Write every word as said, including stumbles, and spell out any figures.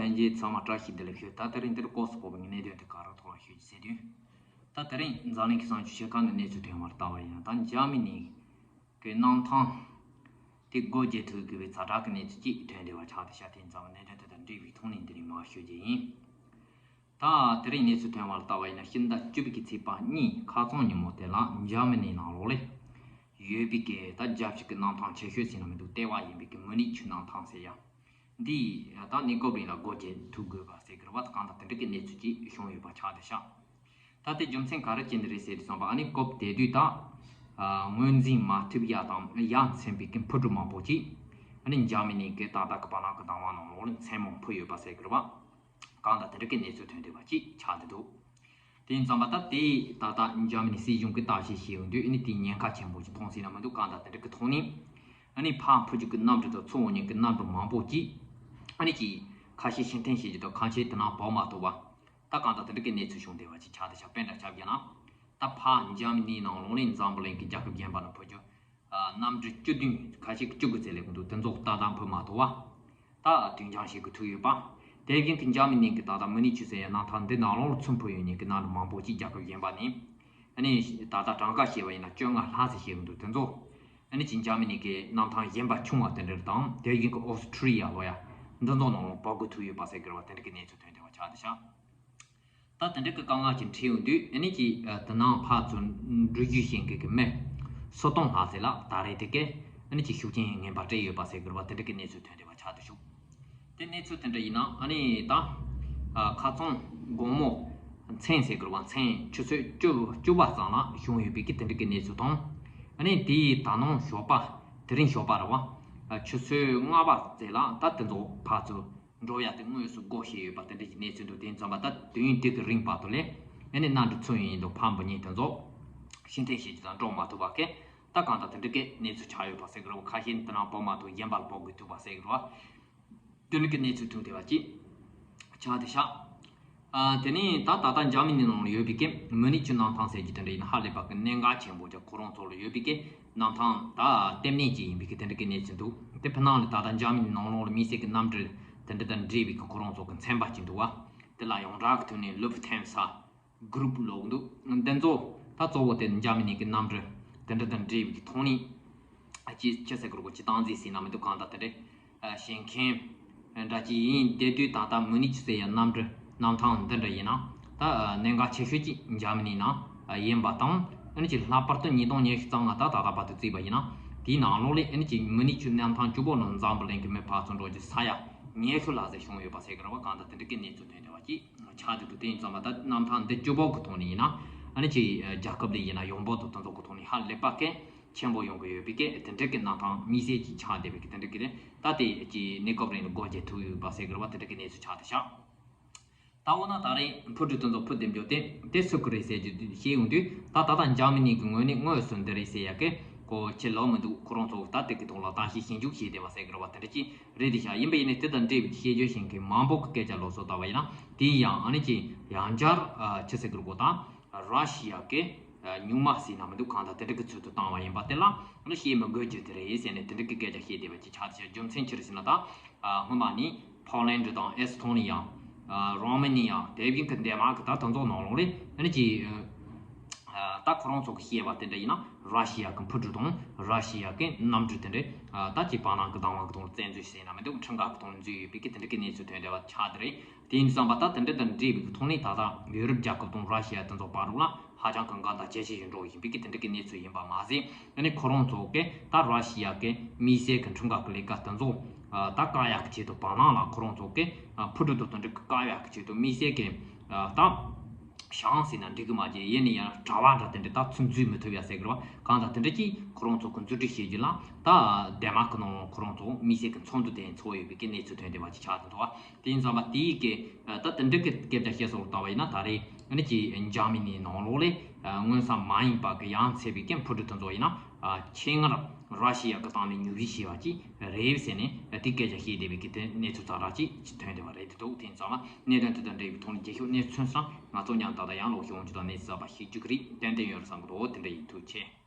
ལྷན་རྒྱས་ཚང་མ་བཀྲ་ཤིས་བདེ་ལེགས་ཞུ། ད་དེ་རིང་འདིར་སྐོར་སུ་སྤོ་བའི་གནད་དོན་དེ་ག་རེ་ཐོག་ལ་ཞུ་རྒྱུ་ཟེར་དུས། ད་དེ་རིང་འཛམ་གླིང་གི་གསར་འགྱུར་ཆེ་ཁག་ནས་གནས་ཚུལ་ཐོན་པར་ལྟ་བ་ཡིན་ན། ད་འཇར་མ་ནི་གི་གནམ་ཐང་དེ་སྒོ་འབྱེད་ཐུབ་དགོས་པའི་ཛ་དྲག་གི་གནས་ཚུལ་ཅིག་ཐོན་བསྡད་པ་ཆགས་བསྡད་ཤག་དེ་ཙམ་གནད་དོན་དེ་དང་འབྲེལ་བའི་ཐོག་ནས་འདི་རིང་མར་ཞུ་རྒྱུ་ཡིན། ད་དེ་རིང་གནས་ཚུལ་ཐོན་པར་ལྟ་བ་ཡིན་ན། ཕྱི་ཟླ་བཅུ་པའི་གི་ཚེས་པ་གཉིས་ཁ་སང་ཉིན་མོ་དེ་ལ་འཇར་མ་ནིའི་ནང་ལོགས་ལ་ཡོད་པའི་གི་ད་རྒྱལ་སྤྱི་གི་གནམ་ཐང་ཆེ་ཤོས་ཟེར་ན་མི་འདུག་ལྟེ་བ་ཡིན་པའི་གི་མུ་ནིག་ཆུ་གནམ་ཐང་ཟེར་ཡ། འདི་ད་གནས་སྐབས་རིང་ལ་སྒོ་འབྱེད་ཐུབ་དགོས་པ་ཟེར་གི་རེད་བ། གང་ལྟར་དེ་འདྲ་གི་གནས་ཚུལ་ཅིག་བྱུང་ཡོད་པ་ཆགས་བསྡད་ཤག་ད་དེ་རྒྱུ་མཚན་ག་རེ་བྱས་ནས་རེད་ཟེར་དུས་ཙམ་པ། ཨ་ནི་སྐབས་དེ་དུས་ད་ཨ་ངོས་འཛིན་མ་ཐུབ་ཡ་དང་ཡ་མཚན་པའི་གི་འཕུར་གྲུ་མང་པོ་ཅིག་ཨ་ནི་འཇར་མ་ནི་གི་ཏག་ཏག་གི་བར་སྣང་གི་ལྟེ་བ་ནང་ལོགས་ལ་མཚན་མོ་འཕུར་ཡོད་པ་ཟེར་གི་རེད་བ། གང་ལྟར་དེ་འདྲ་གི་གནས་ཚུལ་ཐོན་བསྡད་པ་ཅིག་ཆགས་བསྡད་འདུག་དེ་ཡིན་ཙམ་པ་ད་དེ་ད་ལྟ་འཇར་མ་ནི་སྲིད་གཞུང་གིས་བརྟག་དཔྱད་བྱས་ཡོང་དུས། ཨ་ནི་དེའི་ཉེན་ཁ་ཆེན་པོ་ཞིག་མཐོང་སྲིད་ན་མི་འདུག་གང་ལྟར་དེ་འདྲ་གི་ཐོག་ནས་ཨ་ནི་ཕར་འཕུར་རྒྱུ་གི་གནམ་གྲུ་དང་ཚུར་འོང་མཁན་གྱི་གནམ་གྲུ་མང་པོ་ཅིག་ཨ་ནི་ཅིག་ཁ་ཤས་ཕྱིར་འཐེན་བྱེད་རྒྱུ་དང་། ཁ་ཤས་དེ་ནང་བབས་མ་ཐུབ་པ། ད་གང་ལྟར་དེ་འདྲ་གི་གནས་ཚུལ་བྱུང་བསྡད་པ་ཅིག་ཆགས་བསྡད་ཤག་དཔེ་འདྲ་ཆ་བཞག་ན། ད་ཕར་འཇར་མ་ནིའི་ནང་ལོགས་ནས་འཛམ་བུ་གླིང་གི་རྒྱལ་ཁབ་གཞན་པ་ནང་འཕུར་རྒྱུ་གནམ་གྲུ་བཅུ་བདུན། ཁ་ཤས་ཀྱིས་བཅུ་དགུ་ཟེར་ལབ་ཀྱི་འདུག་དེ་ཚོ་ཏག་ཏག་འཕུར་མ་ཐུབ་པ། ད་དུས་འགྱངས་བྱེད་དགོས་ཐུག་ཡོད་པ། དེ་བཞིན་གྱི་འཇར་མ་ནི་གི་ད་ལྟ་མུ་ནིག་ཆུ་ཟེར་ཡ་གནམ་ཐང་འདི་ནང་ལོགས་ལ་ཚུར་འཕུར་ཡོང་མཁན་གྱི་གནམ་གྲུ་མང་པོ་ཅིག་རྒྱལ་ཁབ་གཞན་པ་ནས་ཨ་ནི་ད་ལྟ་གྲངས་ཀ་བཤད་པ་ཡིན་ན་བཅོ་ལྔ་ལྷག་ཙམ་བཤད་ཀྱི་འདུག་དེ་ཚོ་ཨ་ནི་ཅིག་འཇར་མ་ནི་གི་གནམ་ཐང་གཞན་པ་ཆུང་བ་དེ་འདྲ་དང་། དེ་བཞིན་གྱི་ཨོ་སི་ཁྲུ་ལི་ཡ་ལབ་ཡ་འདི་ཚོ་ནང་ལོགས་བབས་དགོས་ཐུག་ཡོད་པ་ཟེར་གི་རེད་བ། དེ་འདྲ་གི་གནས་ཚུལ་ཐོན་བསྡད་པ་ཆགས་བསྡད་ཤག་ད་དེ་འདྲ་གི་དཀའ་ངལ་ཅིག་འཕྲད་ཡོང་དུས། ཨ་ནི་ཅིག་ཨ་དེ་ནང་ཕར་ཚུར་འགྲུལ་བཞུད་བྱེད་མཁན་གྱི་མི་སུམ་སྟོང་ལྷག་ཙམ་ལ་ད་རེས་དེ་གས་ཨ་ནི་ཅིག་ཤུགས་རྐྱེན་ངན་པ་སྤྲད་ཡོད་པ་ཟེར་གི་རེད་བ། དེ་འདྲ་གི་གནས་ཚུལ་ཐོན་བསྡད་པ་ཆགས་བསྡད་ཤག་དེ་གནས་ཚུལ་དེ་འདྲ་ཡིན་ན། ཨ་ནི་ད་ཨ་ཁ་སང་དགོང་མོ་མཚན་ཟེར་གི་རེད་བ། མཚན་ཆུ་ཚོད་བཅུ་བཅུ་པ་ཙམ་ལ་བྱུང་ཡོད་པའི་གི་དེ་འདྲ་གི་གནས་ཚུལ་དང་། ཨ་ནི་དེའི་ད་ནངས་ཞོགས་པ། དེ་རིང་ཞོགས་པ་རེད་བ། ཨ་ཆུ་ཚོད་ལྔ་པ་ཙམ་ལ་ད་དེ་ཚོ་ཕར་ཚུར་འགྲོ་ཡ་དེ་དངོས་སུ་སྒོ་ཕྱེ་ཡོད་པ་དེ་འདྲ་གི་གནས་ཚུལ་འདུག་དེ་ཙམ་པ་ད་དུས་ཡུན་དེ་གི་རིང་བར་དུ་ལ་ཨ་ནི་གནམ་གྲུ་ཚུར་ཡོང་མཁན་དང་ཕར་འབུད་མཁན་དེ་ཚོ་ཕྱིར་འཐེན་བྱེད་རྒྱུ་དང་འགྲོ་མ་ཐུབ་པ་གི། ད་གང་ལྟར་དེ་འདྲ་གི་གནས་ཚུལ་ཆགས་ཡོད་པ་ཟེར་གི་རེད་བ། ཁ་ཤས་དེ་ནང་བབས་མ་ཐུབ། གཞན་པ་ལ་བབས་དགོས་ཐུག་པ་ཟེར་གི་རེད་བ། དེ་འདྲ་གི་གནས་ཚུལ་ཐོན་བསྡད་པ་ཅིག་ཆགས་བསྡད་ཤག་ཨ་དེ་ནས་ད་ད་ལྟ་འཇར་མ་ནི་ནང་ལ་ཡོད་པའི་གི་མུ་ནིག་ཆུ་གནམ་ཐང་ཟེར་རྒྱུ་དེ་འདྲ་ཡིན་ན་ཧ་ལས་པ་གི་གནད་འགག་ཆེན་པོ་ཅིག་ཁོ་རང་ཚོ་ལ་ཡོད་པའི་གི་གནམ་ཐང་ད་ལྟེ་གནས་ཅིག་ཡིན་པའི་གི་དེ་འདྲ་གི་གནས་ཚུལ་འདུག་དེ་ཕི་ནང་ལ་ད་ལྟ་འཇར་མ་ནི་ནང་ལོགས་ལ་དམིགས་བསལ་གི་གནམ་གྲུ་དེ་འདྲ་དང་འབྲེལ་བའི་གི་ཁོ་རང་ཚོ་གི་ཚན་པ་ཅིག་འདུག་བ། དེ་ལ་ཡོངས་གྲགས་ཀྱི་ཐོག་ནས་ལུབ་ཐན་ས་གུ་རུབ་ལབ་ཀྱི་འདུག་འདི་ཚོ་ད་གཙོ་བོ་དེ་འཇར་མ་ནི་གི་གནམ་གྲུ་དེ་འདྲ་དང་འབྲེལ་བའི་གི་ཐོག་ནས་ཨ་ཅི་ཅི་ཟེར་དགོས་རེད། ཅིག་སྟངས་འཛིན་ཟེར་ན་མི་འདུག་གང་ལྟར་དེ་འདྲ་ཨ་བྱེད་མཁན་འདྲ་ཅིག་ཡིན། དེ་དུས་ད་ལྟ་མུ་ནིག་ཆུ་ཟེར་ཡ་གནམ་གྲུ་གནམ་ཐང་འདི་འདྲ་ཡིན་ན་ད་ཨ་གནད་འགག་ཆེ་ཤོས་ཅིག་འཇར་མ་ནི་ནང་ཨ་ཡིན་པ་དང་། ཨ་ནི་ཅིག་ལྷག་པར་དུ་ཉིས་སྟོང་ཉི་ཤུ་རྩ་ལྔ་ད་ད་ལྟ་བར་དུ་བརྩིས་པ་ཡིན་ན། དེའི་ནང་ལོགས་ལ་ཨ་ནི་ཅིག་མུ་ནིག་ཆུ་གནམ་ཐང་གཅིག་པོ་ནང་འཛམ་བུ་གླིང་གི་མི་ཕར་ཚུར་འགྲོ་རྒྱུ་ས་ཡ་ཉི་ཤུ་ལྷག་ཙམ་བྱུང་ཡོད་པ་ཟེར་གི་རེད་བ། གང་ལྟར་དེ་འདྲ་གི་གནས་ཚུལ་ཐོན་བསྡད་པ་ཅིག་ཆགས་བསྡད་འདུག་དེ་ཡིན་ཙང་མ་ད་གནམ་ཐང་འདི་གཅིག་པོ་གི་ཐོག་ནས་ཡིན་ན། ཨ་ནི་ཅིག་རྒྱལ་ཁབ་ལ་ཡིན་ན་ཡོང་འབབ་དང་དེ་ཚོ་གི་ཐོག་ནས་ཧ་ལས་པ་གལ་ཆེན་པོ་ཡོང་གི་ཡོད་པའི་གི་དེ་འདྲ་གི་གནམ་ཐང་དམིགས་བསལ་ཅིག་ཆགས་བསྡད་པའི་གི་དེ་འདྲ་གི་རེད། ད་དེ་ཅིག་གནས་སྐབས་རིང་ལ་སྒོ་འབྱེད་ཐུབ་ཡོད་པ་ཟེར་གི་རེད་བ། དེ་འདྲ་གི་གནས་ཚུལ་ཆགས་བསྡད་ཤག་ད་འོ་ན་ད་རེས་འཕུར་གྲུ་དེ་ཚོ་འཕུར་བསྡད་འཇོག་དེ་དེ་སུ་གི་རེད་ཟེར་རྒྱུ་དེ་བཤད་ཡོང་དུས། ད་ད་ལྟ་འཇར་མ་ནི་གི་ངོས་ནས་དངོས་སུ་འདི་རེད་ཟེར་ཡ་གི་གོ་ཆེ་ལོ་མི་འདུག་ཁོ་རང་ཚོ་ད་དེ་གི་ཐོག་ལ་བརྟག་དཔྱད་ཞིབ་འཇུག་བྱས་བསྡད་པ་ཟེར་གི་རེད་བ། དེ་འདྲ་ཅིག་རེད་དེ་ཤག་ཡིན་པ་ཡིན་ནའི་དེ་དང་འབྲེལ་བའི་བཤད་རྒྱུ་ཞིག་གི་མང་པོ་གི་སྐད་ཆ་ལོགས་སུ་བཏང་བ་ཡིན་ན། དེ་ཡང་ཨ་ནི་ཅིག་ཡང་བསྐྱར་ཨ་ཆི་ཟེར་གི་རེད་གོ། ད་ར་ཤི་ཡ་གི་ཨ་སྨྱུག་མ་ཟེར་ན་མི་འདུག་གང་ལྟར་དེ་འདྲ་གི་ཚུལ་དུ་བཏང་བ་ཡིན་པ་དེ་ལ་ཨ་ནི་བཤད་མི་དགོས་རྒྱུ་དེ་རེད་ཟེར་ནས་དེ་འདྲ་གི་སྐད་ཆ་བཤད་བསྡད་པ་ཅིག་ཆགས་བསྡད་ཤག་རྒྱུ་མཚན་ཅི་རེད་ཟེར་ན། ད་ཨ་སྔོན་མ་ནི་ཕོ་ལན་ཌི་དང་ཨེ་སི་ཐོ་ནི་ཡ། ཨ་རོ་མ་ནི་ཡ། དེ་བཞིན་གྱི་ཌེན་མཱར་ཀི་ད་དེ་ཚོ་ནང་ལོགས་ལ་ཨ་ནི་ཅིག་ཨ་ད་ཁོ་རང་ཚོ་གི་བཤད་པ་དེ་འདྲ་ཡིན་ན། ར་ཤི་ཡ་གི་འཕུར་གྲུ་དང་ར་ཤི་ཡ་གི་གནམ་གྲུ་དེ་འདྲ་ཨ་ད་ཅིག་བར་སྣང་གི་ལྟེ་བ་གི་ཐོག་ལ་བཙན་འཛུལ་བྱས་ན་མི་འདུག་ཁྲིམས་འགལ་གི་ཐོག་ལ་འཛུལ་ཡོད་པའི་གི་དེ་འདྲ་གི་གནས་ཚུལ་ཐོན་བསྡད་པ་ཆགས་བསྡད་རེད། དེ་ཡིན་དུས་ཙམ་པ་ད་དེ་འདྲ་དང་འབྲེལ་བའི་གི་ཐོག་ནས་ད་ལྟ་ཡོ་རོབ་རྒྱལ་ཁབ་དང་ར་ཤི་ཡ་དེ་ཚོ་བར་ལ་ཧ་ཅང་གི་འགལ་ཟླ་ཇེ་ཆེ་ཞིག་འགྲོ་བཞིན་པའི་གི་དེ་འདྲ་གི་གནས་ཚུལ་ཡིན་པ་མ་ཟད། ཨ་ནི་ཁོ་རང་ཚོ་གི་ད་ར་ཤི་ཡ་གི་དམིགས་བསལ་གི་ཁྲིམས་འགལ་གི་ལས་ཀ་དེ་ཚོ་ཨ་ད་བཀག་ཡག་གི་ཆེད་དུ་བར་སྣང་ལ་ཁོ་རང་ཚོ་གི་ཨ་འཕུར་གྲུ་དང་དེ་འདྲ་གི་བཀག་ཡག་གི་ཆེད་དུ་དམིགས་བསལ་གི་ཨ་ད་བྱང་ཟེར་ན་འགྲིག་གི་མ་རེད། ཡིན་ན་ཡང་གྲྭ་པ་འདྲ་དེ་འདྲ་ད་ཚུར་འཛུལ་མི་ཐུབ་ཡ་ཟེར་གི་རེད་བ། གང་ལྟར་དེ་འདྲ་ཅིག་ཁོ་རང་ཚོ་གི་འཛུལ་ཁྲིད་བྱེད་རྒྱུ་ལ་ད་ཌེན་མཱར་ཀི་ནང་ཁོ་རང་ཚོ་དམིགས་བསལ་གི་ཚོགས་འདུ་དེ་ཚོགས་ཡོད་པའི་གི་གནས་ཚུལ་ཐོན་བསྡད་པ་ཅིག་ཆགས་བསྡད་འདུག་བ། དེ་ཡིན་ཙང་མ་དེའི་གི་ད་དེ་འདྲ་གི་སྐད་ཆ་བཤད་སོགས་ལ་བལྟ་བ་ཡིན་ན། ད་རེས་ཨ་ནི་ཅིག་འཇར་མ་ནིའི་ནང་ལོགས་ལ་མངོན་གསལ་མ་ཡིན་པ་གི་ཡ་མཚན་པའི་གི་འཕུར་གྲུ་དེ་ཚོ་ཡིན་ན་ཆེད་མངགས་ར་ཤི་ཡ་གི་སྟེང་ནས་ཉོ་སྒྲུབ་བྱས་པ་ཅིག་རེད་ཟེར་ནས་དེ་སྐད་ཆ་བཤད་བསྡད་པའི་གི་དེ་གནས་ཚུལ་ཙག་དྲག་ཅིག་ཅིག་ཐོན་བསྡད་པ་རེད་འདུག་དེ་ཡིན་ཙང་མ་གནད་དོན་དེ་དང་འབྲེལ་བའི་ཐོག་ནས་རྒྱས་ཤོག་གནས་ཚུལ་སོང་ང་ཚོ་མཉམ་ད་ལྟ་ཡང་ལོག་ཤོག་འོང་རྒྱུ་དང་གནས་ཚུལ་གསར་པ་ཞིག་བརྒྱུད་ཀྱི་རེད། ཏན་ཏན་ཡོད་རེད་བསམ་གི་འདུག་དེ་འདྲ་ཡིན། ཐུགས་རྗེ་ཆེ།